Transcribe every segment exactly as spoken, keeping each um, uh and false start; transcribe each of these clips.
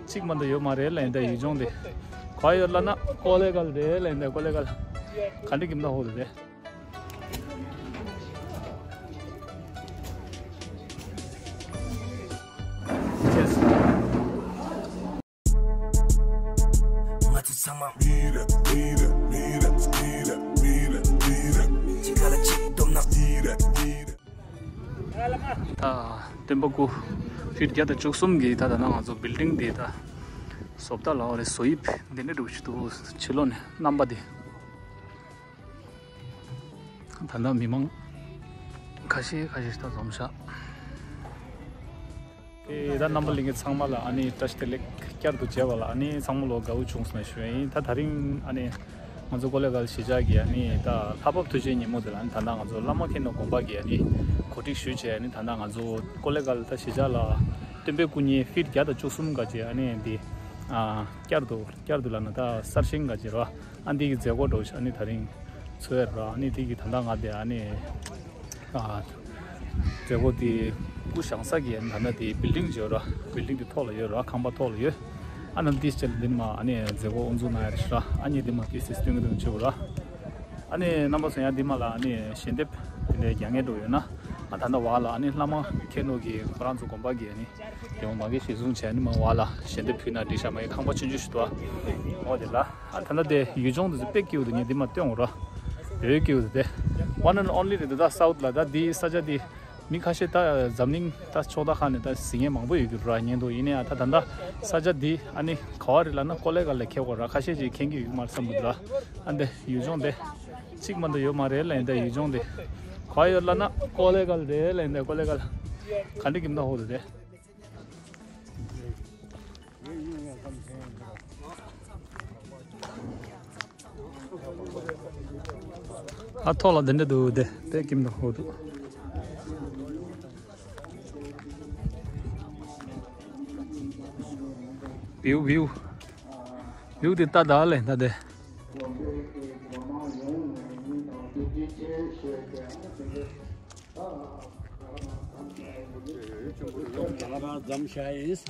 གཅིག་མ་གཏོགས་ཡོད་མ་རེད་ལབ་ཡིན་ད། ཡུལ་ལྗོངས་དེ་ག་ཡོད་ལབ་ན་ཀོ་ལེ་གལ་རེད་ལབ་ཡིན་ད། ཀོ་ལེ་གལ་ག་འདྲ་གིམ་ད་ཧོ་དེ་དེ། ང་ཚོ་ཚང་མ་མི་རེད། མི་རེད། མི་རེད། མི་རེད། མི་རེད། མི་རེད། གཅིག་ག་ལ་གཅིག་སྡོམ་ན་མི་རེད། མི་རེད། ད་སྟོན་པ་སྐུ་ཕིཊ་བརྒྱ་དང་བཅུ་གསུམ་གྱི་ད་ད་ན་ང་ཚོ་བིལ་ཌིང་འདི་ད་བཟོ་ལྟ་ལ་འོ་རེ་བཟོ་དབྱིབས་འདི་འདྲ་འདྲ་ཞིག་འདུག་ཕྱི་ལོགས་ནས་རྣམ་པ་འདི། ད་ལྟ་མི་མང་ཁ་ཤས་ཁ་ཤས་ཤིག་ད་འཛོམས་ཤག་ཨེ་ད་རྣམ་པ་ལྷན་རྒྱས་ཚང་མ་ལ་ཨ་ནི་བཀྲ་ཤིས་བདེ་ལེགས། བསྐྱར་དུ་མཇལ་བ་ལ་ཨ་ནི་ཚང་མ་ལོ་དགའ་བོ་བྱུང་སོང་ཞུ་ཡ་ཡིན། ད་ད་རིང་ཨ་ནི་ང་ཚོ་ཀོ་ལེ་གལ་གཞིས་ཆགས་ཀྱི་ཨ་ནི་ད་ལྷ་བབས་དུས་ཆེན་ཉིན་མོ་དེ་ལ་ཨ་ནི་ད་ལྟ་ང་ཚོ་བླ་མ་མཁྱེན་ནོར་དགོན་པ་གི་ཨ་ནི་གོ་སྒྲིག་ཞུས་བྱས། ཨ་ནི་ད་ལྟ་ང་ཚོ་ཀོ་ལེ་གལ་ད་གཞིས་ཆགས་ལ་སྟོན་པའི་སྐུ་བརྙན་ཕིཊ་བརྒྱ་དང་བཅུ་གསུམ་ག་ཅེ་ཨ་ནི་འདི་ཨ་བསྐྱར་དུ་བསྐྱར་དུ་ལབ་ན་ད་གསར་བཞེངས་ག་ཅེ་རོ། ཨ་འདི་གི་མཛད་སྒོ་འགྲོ་ཤག་ཨ་ནི་ད་རིང་ཚོ་ཡར་ར། ཨ་ནི་འདི་གི་ད་ལྟ་ང་དེ་ཨ་ནི་ཨ་མཛད་སྒོ་དེ་སྐུ་བཞེངས་ས་གི་ཨ་ནི་ད་ལྟ་དེ་བིལ་ཌིང་ཅིག་ཡོད་ར། བིལ་ཌིང་དེ་ཐོག་ལ་ཡོད་ར། ཁང་པ་ཐོག་ལ་ཡོད། ཨ་ནི་འདི་ཅལ་འདི་ནི་མ་ཨ་ནི་མཛད་སྒོ་དབུ་འཛུགས་གནང་ཡ་རེད་ཤག་ར། ཨ་ནི་འདི་མ་དེ་སིས་སྟོན་གི་འདུག་ཅེ་བོ་ར། ཨ་ནི་རྣམ་པ་ཚོ་ཡང་འདི་མ་ལ་ཨ་ནི་ཞལ་འདེབས་དེ་འདྲའི་རྒྱག་མཁན་འགྲོ་ཡོད་ན། ཨ་ད་ལྟ་བ་ལ་ཨ་ནི་བླ་མ་མཁྱེན་ནོར་གི་ཁོ་རང་ཚོ་དགོན་པ་གི་ཨ་ནི་དེ་འོ་མ་གི་གཞི་བཟུང་བྱས་ཨ་ནི་མ་བ་ལ་ཞལ་འདེབས་ཕུལ་ན་འགྲིག་ཤག་མ་གི་ཁང་པ་ཆུང་ཆུང་ཞིག་འདུག་ཨ། འོ་དེ་ལ་ཨ་ད་ལྟ་དེ་ཡུལ་ལྗོངས་དེ་ཚོ་དཔེ་སྐྱིད་པོ་འདུག་ངས་འདི་མ་སྟོན་འོ་ར། བོད་སྐྱིད་པོ་དེ་one and only རེད་འདུག་ད་སའུ་ཐི་ལ་ད་འདི་ས་ཆ་འདི་མི་ཁ་ཤས་ད་འཛམ་གླིང་ད་ཕྱོགས་ད་ཁག་ནས་ད་གཟིགས་མཁན་མང་པོ་ཡོད་ཀྱི་ར། ཉན་འདུག་ཡིན་ནའི་ཨ་ད་ད་ད་ས་ཆ་འདི་ཨ་ནི་ག་བ་རེད་ལབ་ན་ཀོ་ལེ་གལ་ལ་ཁེལ་གོ་ར། ཁ་ཤས་ཅིག་མཁྱེན་གྱི་ཡོད་མ་རེད་བསམ་གྱི་འདུག་ར། ཨ་འདི་ཡུལ་ལྗོངས་དེ་གཅིག་མ་གཏོགས་ཡོད་མ་རེད་ལབ་ཡིན་ད། ཡུལ་ལྗོངས་དེ་ག་ཡོད་ལབ་ན་ཀོ་ལེ་གལ་རེད་ལབ་ཡིན་ད། ཀོ་ལེ་གལ་ག་འདྲ་གིམ་ད་ཧོ་དེ་དེ། ཨ་ཐོག་ལ་དེ་འདྲ་འདུག་དེ་དཔེ་སྐྱིད་པོ་འདུག་ཧོ་འདུག་བིའུ་བིའུ་བིའུ་དེ་ལྟ་ད་ལེ་ད་དེ། ལམ་ཤ་ཡིན།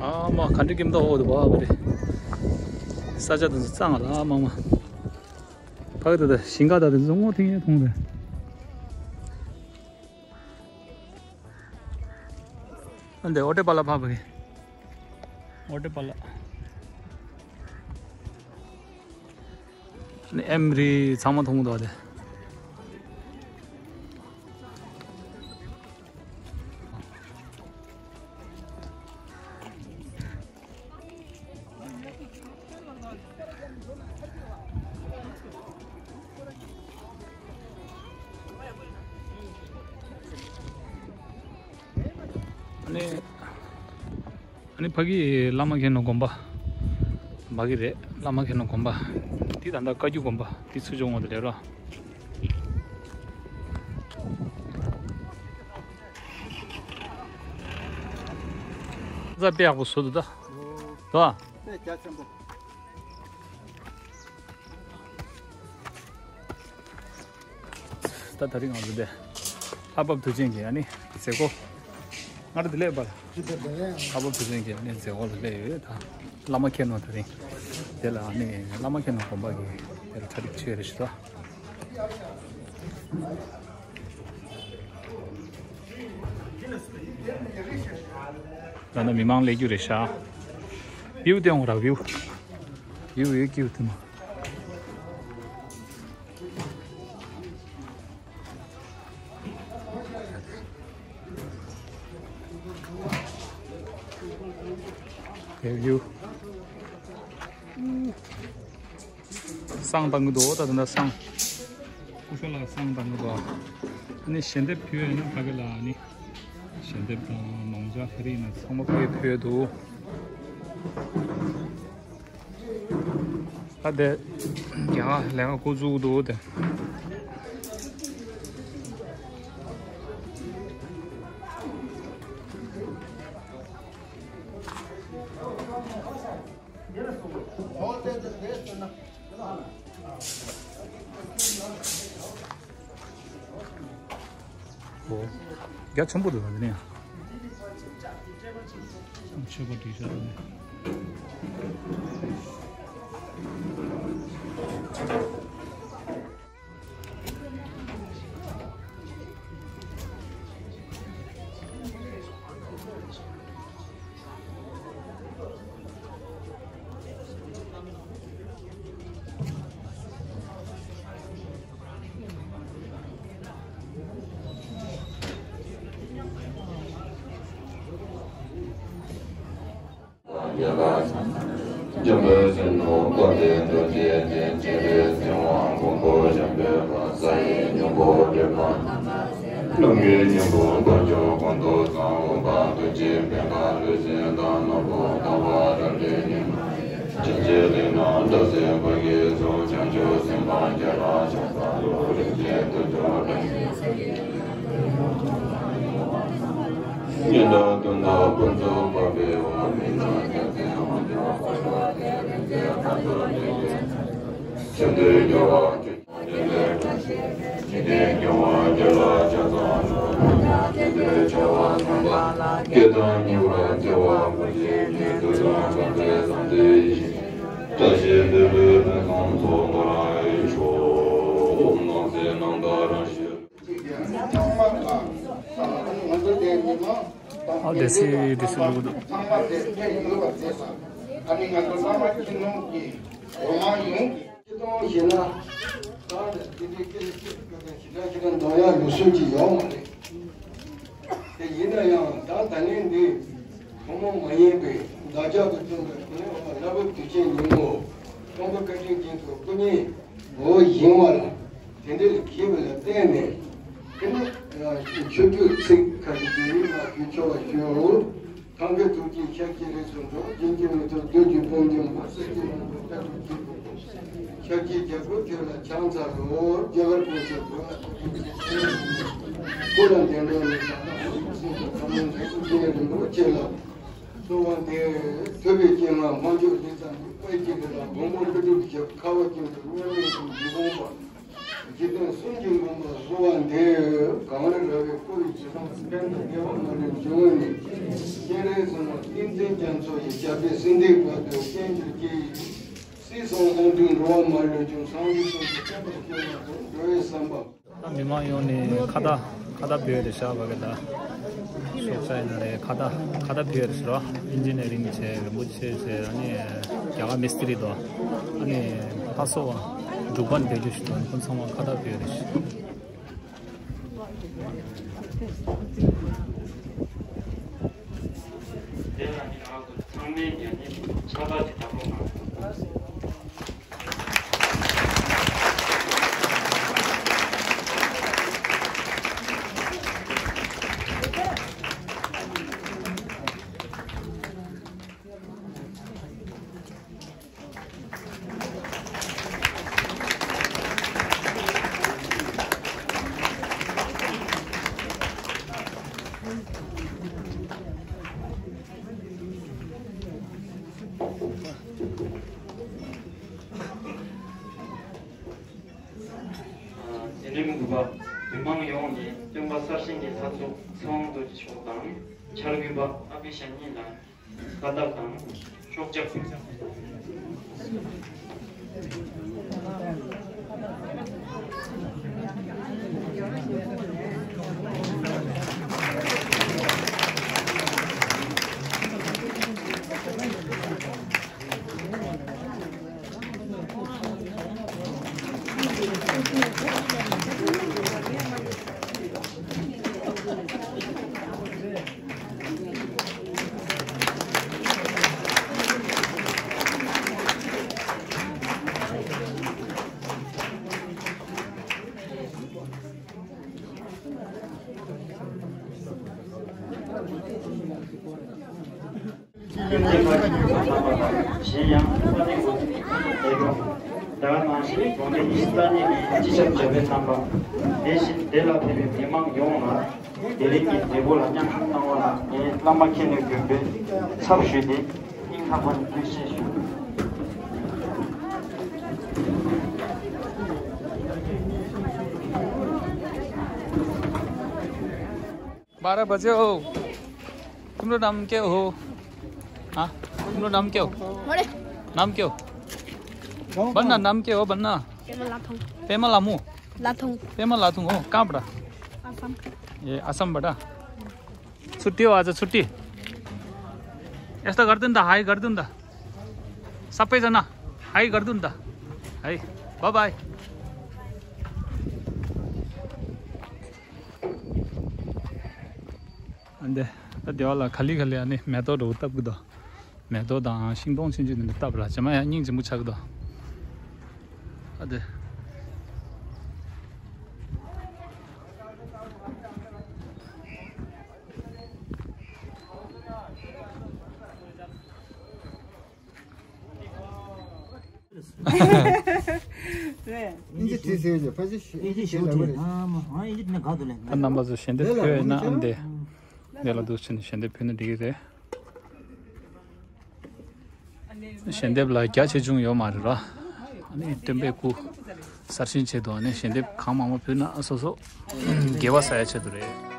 ཨ་མ་ག་འདྲ་གིམ་ད་ཧོ་དུ་བ་བ་རེད། ས་ཆ་དུ་གཙང་ལ་མ་མ། ཕ་གི་ད་ད་ཞིང་ཁ་ད་དུ་ཟུང་ངོ་ཐིང་ཡེ་ཐོང་རེད། ཨ་འདི་ཨོ་ཏེ་པ་ལ་ཕ་བ་གི། ཨོ་ཏེ་པ་ལ། ཨ་ནི་ཨེམ་རི་ཚང་མ་མཐོང་གི་འདུག་དེ། ཨ་ནི། ཨ་ནི་ཕ་གི་བླ་མ་མཁན་ནོ་དགོན་པ། མ་གི་རེད། བླ་མ་མཁན་ནོ་དགོན་པ། འདི་ད་ལྟ་བཀའ་བརྒྱུད་དགོན་པ་འདི་ཚུར་འཇོག་འོང་དེ་ལས་རོ། རྩ་དཔེ་ཡག་པོ་བཟོ་འདུག་ད། དོ། ད་ད་རིང་ང་ཚོ་དེ་ལྷ་བབས་དུས་ཆེན་གྱི་ཨ་ནི་མཛད་སྒོ་སྔར་དེ་ལས་པར་ལྷ་བབས་དུས་ཆེན་གྱི་ཨ་ནི་མཛད་སྒོ་ལ་སླེབས་ཡོད། ད་བླ་མ་མཁན་ནོ་ད་རིང་དེ་ལ་ཨ་ནི་བླ་མ་མཁན་ནོ་དགོན་པ་གི་དེ་ལ་གྲ་སྒྲིག་བྱས་རེད་ཤག་ད། ད་ནི་མི་མང་སླེབས་རྒྱུ་རེད་ཤག་བིའུ་དེ་འོང་ར་བིའུ། བིའུ་ཡོད་ཀྱི་ཡོད་དེ་མ། དེ་བིའུ། བསང་བཏང་གི་འདུག་ད་དེ་འདྲ་བསང་། སྐུ་ཞབས་ལ་བསང་བཏང་གི་འདུག་ཨ་ནི་ཞལ་འདེབས་ཕུལ་ཡོད་ན་ཕ་གི་ལ་ཨ་ནི་ཞལ་འདེབས་དང་ནོར་འཇགས་ཧེ་རིགས་ན་ཚང་མ་ཕ་གི་ཕུལ་འདུག་ད་དེ་ཡང་ལས་ཀ་འགོ་བཙུགས་འདུག་དེ། རྒྱ་ཆེན་པོ་འདུག་ད་འདི་ནས་ཡང་མཆོད་པ་སྒྲིག་བཞག་ནས། འཇམ་དཔལ་སེམས་ནོར་དཔལ་ལྡན་རྡོ་རྗེ་གདན། སྤྱན་རས་གཟིགས་དབང་ཕུང་པོ་འཇམ་དཔལ་དཔལ། ས་ཡི་སྙིང་པོ་འགྲེལ་པ། ལམ་གྱི་སྙིང་པོ་དཀོན་མཆོག་ཀུན་ཏུ་བཟང་། འོད་དཔལ་རྡོ་རྗེ་པད་དཀར་ལུས་སེམས་དང་། ནོར་བུ་ལྟ་བུ་རབ་འབྲིང་ཉི་མ། ཅན་གྱི་གླིང་ན་སྒྲ་སེར་པོ་ཡི་གཟུགས། བྱང་ཆུབ་སེམས་དཔའ་བརྒྱ་ཕྲག་མཆོག་སྟོན་ལུགས། རིག་འཛིན་དུས་སྦྱོར་དང་། ཉི་ཟླ་སྟོན་ཟླ་ཕུན་སུམ་ཚོགས་པའི་འོག་མི་ནག་རྒྱལ་མཚན་དབང་ཕྱུག་ཕོ་བྲང་དེར། རིག་འཛིན་ཁ་དོག་ལེགས་བརྒྱན་ཆེན་པོས་སྦྱོར་བ་ཆོས་ཀྱི་དེ་ལས་འགྲོ་ཞིང་འཇིག་རྟེན་སྐྱོང་བ་བརྒྱ་ལ་ཕྱག་འཚལ་ལོ། ཕུན་ཚོགས་ཆེན་པོའི་བྱ་བ་ཚངས་པ་ལ། སྐྱེ་དང་ཉེ་བར་བརྩེ་བ་ཀུན་ཤེས་ཀྱིས། མཐུ་དང་ཕན་པའི་ལམ་སྟོན་ཡིད་བཞིན་ནོར། བཀྲ་ཤིས་འདོད་པའི་ཕུན་སུམ་ཚོགས་པར་ཤོག། ཨོཾ་སྣང་སྲིད་ནམ་མཁའ་རང་བཞིན། ཚང་མ་ལ་ང་ཚོ་དེ་མི་མང་དང་ཨ་དེ་སི་དེ་སི་ལུགས་འདུག་ཚང་མ་དེ་སྐད་ཡོད་པ་བྱས་ཙང་ཨ་ནི་ང་ཚོ་བླ་མ་སྤྱི་ནོར་གྱི་འོ་མ་ཡོངས་ཀྱི་སྤྱི་དོན་ཞེ་ན་ད་དེ་འདྲའི་སྐད་ཆ་བཤད་དགོས་དོན་ཞེ་དྲག་ཞེ་དྲག་འདོན་ཡག་ལུགས་སྲོལ་ཅིག་ཡོད་མ་རེད། དེ་ཡིན་ན་ཡང་ད་ད་ལན་འདི་ཐུན་མོང་མ་ཡིན་པའི་བདག་ཅག་ཏུ་བསྟན་པའི་གོ་ལ་བ་ལྷ་བབས་དུས་ཆེན་ཉིན་མོ་ཀྲུང་གོ་བཀའ་དྲིན་ཅན་གྱི་སྐུ་ཉིད་འོ་ཡིན་བ་ལ་དེ་འདྲའི་མཁས་པ་ལ་བརྟེན་ནས་དེ་ནི་ཆོས་སྤྱོད་ཚིག་ཁ་ཅིག་དེ་ཡིན་ལ་ཞུ་ཆོག་པ་ཞུའོ། ཐང་གི་ཐུགས་ཀྱི་ཤཱཀྱའི་རིགས་སུ་འགྲོ། རྒྱུན་གྱི་མི་ཐུབ་བདུད་ཀྱི་དཔུང་འཇོམས་པ། གསེར་གྱི་ལྷུན་པོ་ལྟ་བུ་སྐྱེས་བུ། ཤཱཀྱའི་རྒྱལ་པོ་ཁྱོད་ལ་ཕྱག་འཚལ་ལོ། རྒྱལ་བ་ཀུན་གྱི་བུ་ལ་ཐུགས་རྗེ་ཆེ། སྐུ་ལ་བདེ་འགྲོ་ནི་ས་དང་། སྲིད་པའི་ཁམས་ནི་འཇིགས་སུ་རྒྱལ་རིན་པོ་ཆེ་ལ། གསོལ་བ་འདེབས། ཐུབ་པའི་སྤྱན་སྔར་དམར་མཆོག་ལི་ཙཱ་བ་དཔལ་གྱི་རི་ལ་མགོན་པོ་ཀླུ་སྒྲུབ་ཞབས། ཁ་བ་ཅན་དུ་མཉམ་མེད་དུ་འཇིགས་འོང་བ། འཇིག་རྟེན་གསུམ་གྱི་མགོན་པོ་གསོལ་བ་འདེབས། གངས་རི་ར་བས་བསྐོར་བའི་རྗེ་ཐང་། གཏན་དུ་བདེ་བ་མ་ལུས་འབྱུང་བའི་གནས། སྤྱན་རས་གཟིགས་དབང་ཏིང་འཛིན་རྒྱ་མཚོ་ཡི། ཞབས་པད་སྲིད་མཐའི་བར་དུ་བརྟན་གྱུར་ཅིག། སྲིད་གསུམ་དབང་སྒྲུབ་འགྲོ་བ་མ་ལུས་འཇོམས། སངས་རྒྱས་གསུམ་གྱི་བསྟན་པ་རྒྱས་པར་འགྲོ་བའི་བསམ་པ། ད་མི་མང་ཡོངས་ནས་ཁ་བརྡ་ཁ་བརྡ་ཕུལ་ཡོད་རེད་ཤག་བ་གི་ད་ཤོག་ཆ་ཡིན་ན་རེད། ཁ་བརྡ་ཁ་བརྡ་ཕུལ་ཡོད་རེད་ཟེར་བ། ཨིན་ཇི་ནི་ཡ་རིང་བྱས། རིན་པོ་ཆེ་བྱས། ཨ་ནི་རྒྱ་གར་མི་སི་ཏི་རི་དོ། ཨ་ནི་ལྷ་བཟོ་བ་འབྲུག་པ་འདས་རྒྱུ་ཞིག་དང་ཁོང་ཚང་མ་ཁ་བརྡ་ཕུལ་ཡོད་རེད་ཤག་དེ་ལ་ནི་ང་ཚོ་ཚང་མས་ཀྱང་ནི་ཕྱག་རྟགས་ཀྱི་བདག་པོ་ང་། འཛིན་རིམ་དགུ་པ། མི་མང་ཡོངས་ནས་སྟོན་པ་གསར་བཞེངས་ཀྱི་ལྷ་ཚོགས་ཚེ་དབང་རྡོ་རྗེ་མཆོག་དང་། འཆར་དགུ་པ་ཨ་ཕི་ཞང་གཉིས་ལ་ཁ་བཏགས་དང་ཤོག་ཆག་ཕུལ། གཞན་ཡང་ས་གནས་འགོ་འཛིན་ལས་ཁུངས་ལས་ཁང་། དེ་ག་ནང་བཞིན་དགོན་སྡེ་ཡི་ས་གནས་ཀྱི་སྤྱི་ཁྱབ་བྱ་བའི་རྣམ་པ། དེ་བཞིན་དེ་ལ་ཕེབས་པའི་མི་མང་ཡོངས་ལ་དེ་རིང་གི་མཛད་སྒོ་ལ་མཉམ་ཞུགས་གནང་བ་ལ་ངས་བླ་མ་མཁྱེན་བརྩེ་མགོན་པོའི་ཚབ་ཞུས་ཏེ་སྙིང་ཐག་པ་ནས་ཐུགས་རྗེ་ཆེ་ཞུ། बाह्र बज्यो। तिम्रो नाम के हो? हाँ? तिम्रो नाम के हो? मोरे। नाम के हो? भन्न, नाम के हो भन्न। पेमा लाथोङ। पेमा लामु। लाथोङ। पेमा लाथोङ हो। कहाँबाट? आसाम। ए, आसामबाट। छुट्टी हो आज, छुट्टी। यस्तो गरिदिउँ त, हाई गरिदिउँ त। सबैजना हाई गरिदिउँ त। है, by by. ཨ་འདི། ད་སྡེ་བ་ལ་ག་ལེ་ག་ལེ་ཨ་ནི་མེ་ཏོག་འདྲ་བོ་བཏབ་གི་འདུག་མེ་ཏོག་དང་ཤིང་སྡོང་ཆུང་ཆུང་འདི་འདྲ་བཏབ་ར། ཇེ་མ་ཡང་སྙིང་རྗེ་མོ་ཆགས་ཀྱི་འདུག་ཨ་འདི། ཨ་རྣམ་པ་ཚོ་ཞལ་འདེབས་ཕུལ་ཡོད་ན་ཨ་འདི། འདི་ལ་འདུག་ཕྱིན་ནས་ཞལ་འདེབས་ཕུལ་ན་འགྲིག་གི་རེད། ཞལ་འདེབས་ལ་རྒྱ་ཆེ་ཆུང་ཡོད་མ་རེད་ར། ཨ་ནི་སྟོན་པའི་སྐུ་གསར་བཞེངས་ཆེད་དུ་ཨ་ནི་ཞལ་འདེབས་གང་མང་མང་ཕུལ་ན་ཨ་སོ་སོ་དགེ་བ་བསགས་ཡ་ཆེད་དུ་རེད།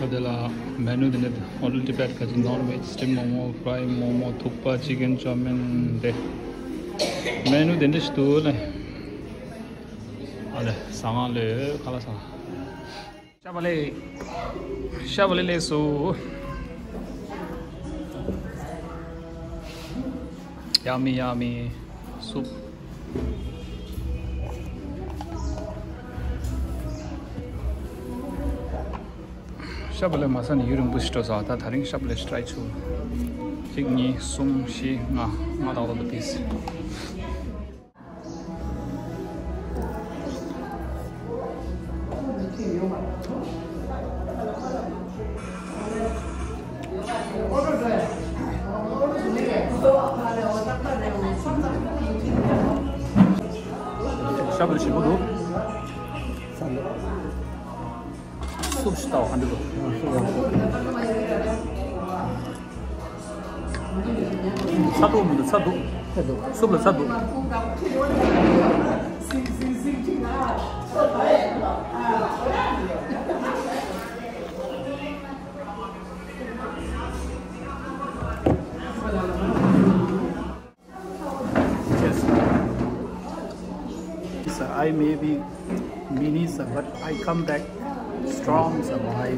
ཨ་དེ་ལ་མེ་ནུ་དེ་འདྲ། All Tibet ག་ཅི། North Vietnamese steam momo, fry momo, thukpa, chicken chow mein དེ། མེ་ནུ་དེ་འདྲ་ཞིག་འདུག་ལེ། ཨ་ལེ་ཟ་ང་ལེ་ཁ་ལག་ཟ། ཤ་བག་ལེབ། ཤ་བག་ལེབ་ལེགས་སོ། Yummy, yummy soup. ཤ་བག་ལེབ་མ་ཟ་ནས་ཡུན་རིང་པོ་ཞིག་འགྲོ་སོང་། ད་དེ་རིང་ཤ་བག་ལེབ་ཊི་རའི་བྱེད། གཅིག་གཉིས་གསུམ་བཞི་ལྔ། ལྔ་དང་ལོ་ལོ་པིས། ཤ་བག་ལེབ་ཞིམ་པོ་འདུག་སུབ་ཞིག་ལྟ་བ་ག་འདྲ་འདུག་ཚ་འདུག་མི་འདུག་ཚ་འདུག་ཚ་འདུག་སུབ་ལ་ཚ་འདུག Yes. So I may be mini, sir, but I come back strong, sir. I